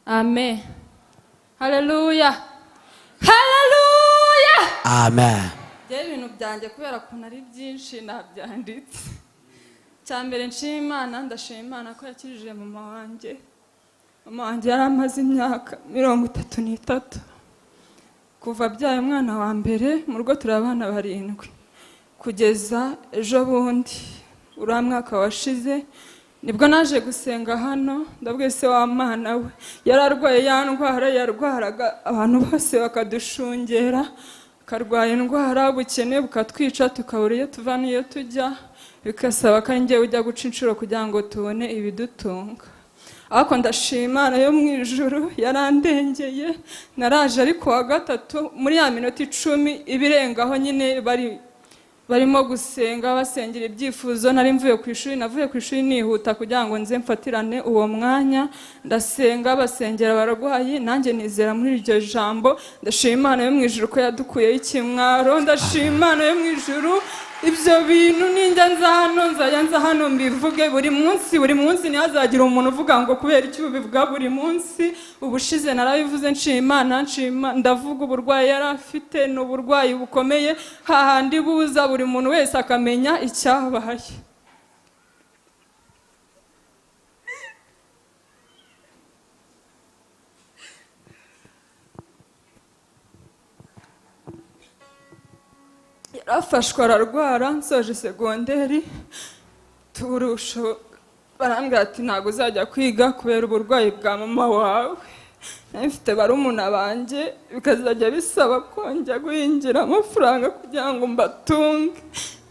Amen. Haleluya, haleluya! Amen. Njyewe ibintu byanjye, kubera ukuntu ari byinshi, nabyanditse. Cya mbere nshima Imana, ndashima Imana ko yakijije mama wanjye. Mama wanjye yari amaze imyaka 33 kuva abyaye umwana wa mbere. Mu rugo turi abana barindwi. Kugeza ejo bundi, uriya mwaka washize, nibwo naje gusenga hano. Ndabwiye se wa mwana we, yari arwaye ya ndwara yarwaraga abantu bose bakadushungera, akarwara indwara, ubukene bukatwica, tukabura iyo tuva n'iyo tujya, bigasaba ko ari njyewe ujya guca inshuro kugira ngo tubone ibidutunga. Ariko ndashima Imana yo mu ijuru, yarandengeye. Naraje ariko wa gatatu, muri ya minota 10 ibirengaho nyine, bari barimo gusenga, basengera ibyifuzo. Nari mvuye ku ishuri, navuye ku ishuri nihuta kugira ngo nze mfatirane uwo mwanya. Ndasenga, basengera abarwayi, nanjye nizera muri iryo jambo. Ndashima Imana yo mu ijuru ko yadukuyeho ikimwaro. Ndashima Imana yo mu ijuru. Ibyo bintu ninjya nza hano, nzajya nza hano mbivuge buri munsi, buri munsi. Ntihazagire umuntu uvuga ngo kubera icyo ubivuga buri munsi. Ubushize narabivuze, nshima Imana, nshima, ndavuga uburwayi yari afite. Ni uburwayi bukomeye, hahandi buza buri muntu wese akamenya icyabaye. Yarafashwe ararwara nsoje segonderi, turusho barambwira ati ntabwo uzajya kwiga kubera uburwayi bwa mama wawe. Nari mfite barumuna banjye, bikazajya bisaba ko njya guhingira amafaranga kugira ngo mbatunge,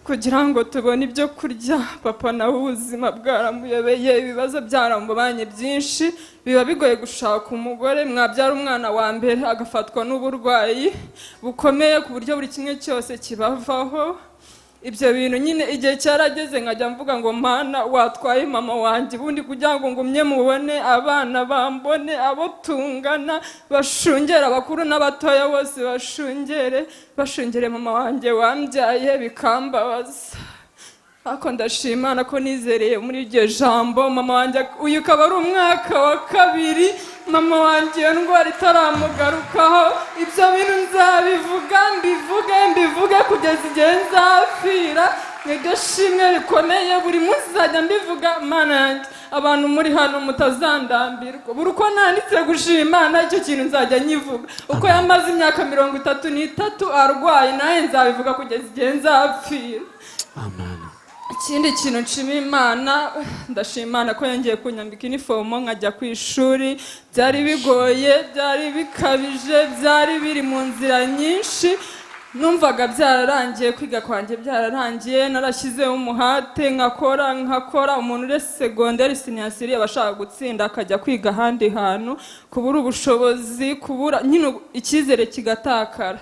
kugira ngo tubone ibyo kurya. Papa nawe ubuzima bwaramuyobeye, ibibazo byaramubanye byinshi, biba bigoye gushaka umugore mwabyara umwana wa mbere agafatwa n'uburwayi bukomeye ku buryo buri kimwe cyose kibavaho. Ibyo bintu nyine igihe cyarageze nkajya mvuga ngo Mana, watwaye mama wanjye ubundi kugira ngo ngumye mubone, abana bambone, abo tungana bashungere, abakuru n'abatoya bose bashungere, bashungere mama wanjye wambyaye, bikambabaza. Ariko ndashima Imana ko nizereye muri iryo jambo. Mama wanjye, uyu ukaba ari umwaka wa kabiri mama wanjye iyo ndwara itaramugarukaho. Ibyo bintu nzabivuga, mbivuge, mbivuge kugeza igihe nzapfira. Niryo shimwe rikomeye, buri munsi nzajya mbivuga. Mana yanjye, abantu muri hano mutazandambirwa. Buri uko nanditse gushima Imana, icyo kintu nzajya nyivuga. Uko yamaze imyaka 33 arwaye, nawe nzabivuga kugeza igihe nzapfira. Amen. Ikindi kintu nshima Imana, ndashima Imana ko yongeye kunyambika inifomo nkajya ku ishuri. Byari bigoye, byari bikabije, byari biri mu nzira nyinshi. Numvaga byararangiye, kwiga kwanjye byararangiye, narashyizeho umuhate nkakora, nkakora. Umuntu uretse segonderi, senior three, aba ashaka gutsinda akajya kwiga ahandi hantu. Kubura ubushobozi, kubura nyine icyizere kigatakara.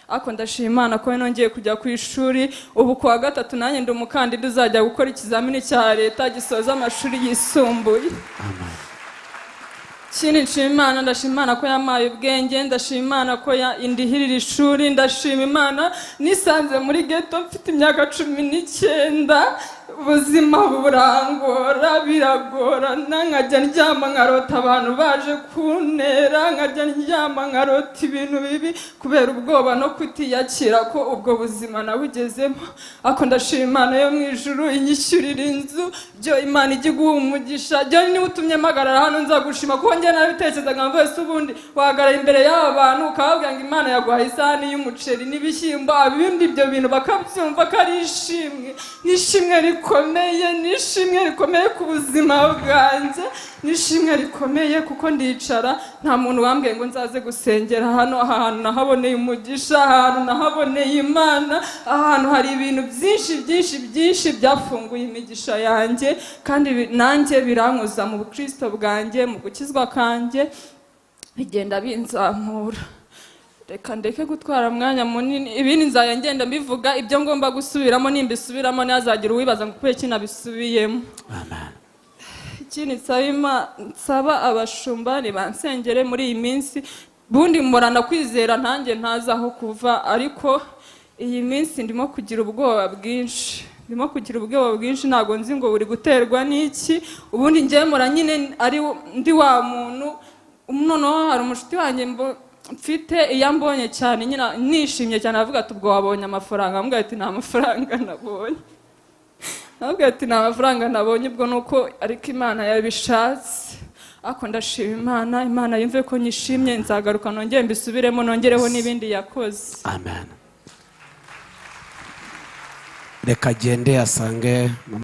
Ariko ndashima Imana ko nongeye kujya ku ishuri. Ubu ku wa gatatu nanjye ndi umukandida uzajya gukora ikizamini cya leta gisoza amashuri yisumbuye. Ikindi nshima Imana, ndashima Imana ko yampaye ubwenge, ndashima Imana ko indihirira ishuri. Ndashima Imana, nisanze muri ghetto mfite imyaka 19, ubuzima burangora, biragorana, nkajya ndyama nkarota abantu baje kuntera, nkajya ndyama nkarota ibintu bibi kubera ubwoba no kutiyakira ko ubwo buzima nabugezemo. Ariko ndashima Imana yo mu ijuru inyishyurira inzu. Byo Imana ijya iguha umugisha. Byo niba utumye mpagarara hano, nzagushima, kuko njye nabitekerezaga mvuye se ubundi wahagarara imbere y'aba bantu ukababwira ngo Imana yaguhaye isahani y'umuceri n'ibishyimbo, ibindi ibyo bintu bakabyumva ko ari ishimwe. N'ishimwe rikomeye, n'ishimwe rikomeye ku buzima bwanjye, n'ishimwe rikomeye kuko ndicara, nta muntu wambwiye ngo nzaze gusengera hano. Aha hantu nahaboneye umugisha, aha hantu nahaboneye Imana, aha hantu hari ibintu byinshi byinshi byinshi byafunguye imigisha yanjye, kandi nanjye birankuza mu bukristo bwanjye, mu gukizwa kanjye, bigenda binzamura. Reka ndeke gutwara umwanya munini, ibindi nzajya ngenda mbivuga. Ibyo ngomba gusubiramo nimbisubiramo, ntihazagira uwibaza ngo kubera iki nabisubiyemo. Amen. Ikindi nsaba abashumba, nibansengere muri iyi minsi. Bundi mporana kwizera ntanjye ntazi aho kuva, ariko iyi minsi ndimo kugira ubwoba bwinshi, ndimo kugira ubwoba bwinshi, ntabwo nzi ngo buri guterwa n'iki. Ubundi njye mpora nyine ari ndi wa muntu. Noneho hari umushuti wanjye mfite, iyo ambonye cyane nyine nishimye cyane, avuga ati: "Ubwo wabonye amafaranga?" Amubwira ati: "Nta mafaranga nabonye." Amubwira ati: "Nta mafaranga nabonye, ubwo ni uko ariko Imana yabishatse." Ariko ndashima Imana. Imana yumve ko nyishimye. Nzagaruka nongere mbisubiremo, nongereho n'ibindi yakoze. Amen. Reka agende asange mama.